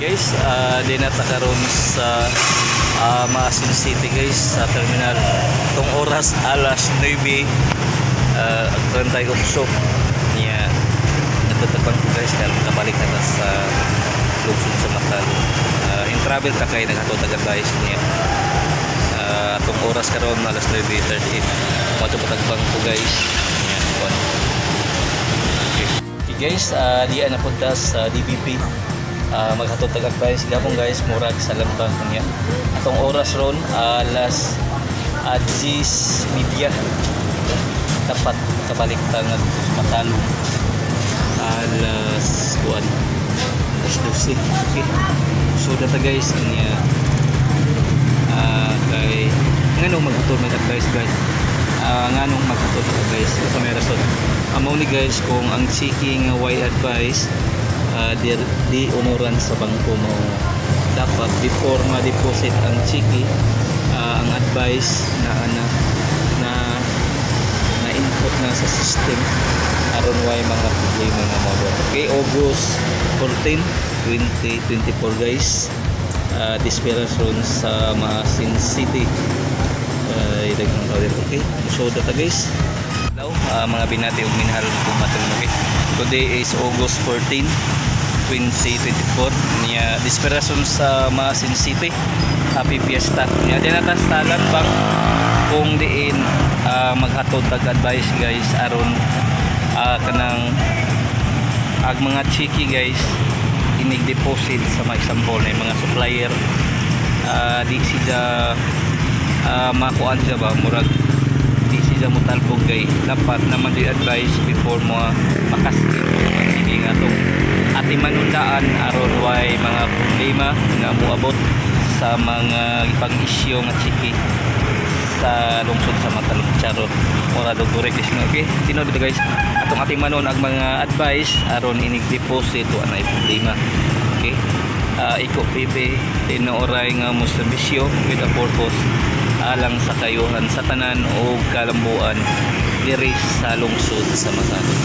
Guys, di na ta karon sa Maasin City, guys, sa terminal. Tong oras alas 9 38 niya, nagtatagpan ko, guys, karon kabalik na ta sa lungsod sa Matalom. In travel ta kay naghatod tag advice niya. Atong oras karon alas 9:38. Madto patagpang ko, guys. Niya, kuan. Okay. Okay guys, diya na punta sa DBP. Maghatod tag advice gapon, guys, murag sa lambang niya. Atong oras ron alas 10:30. Dapat kabalik ta nga sa Matalom alas kuan, alas 12. Okay. So data, guys, niya kay nganong maghatod mag advice, guys? Nganong maghatod mag advice sa may rason amo ni, guys, kung ang checking nga way advice, di unuran sa bangko mo, dapat before ma-deposit ang chiki, ang advice na na na na input na sa system aron way mga problema nga moabot. Okay, August 14, 2024, guys. Desperation sa Maasin City. Daghang tao dito. Okay, so data, guys. Hello, mga binati ug minahal kong matulog. Okay. Today is August 14, 2024. Niya desperation sa Maasin City. Happy Fiesta. Niya din ta sa Landbank kung diin maghatod tag advice, guys, aron kanang ag mga chiki, guys, inig deposit sa mga example na mga supplier, di sila makuan siya ba, murag di sila motalbog kay dapat naman di advice before mo makaskin mga chiki nga atong ating manundaan aron way mga problema nga moabot sa mga ipang-isyu nga chiki sa lungsod sa Matalom. Charot, mura dog direct is. Okay, tinuod dito, guys, atong ating manon ang mga advice aron inig deposit wa nay problema. Okay, iko pipi tinuoray nga mo serbisyo with a purpose alang sa kayuhan sa tanan o kalambuan diri sa lungsod sa Matalom.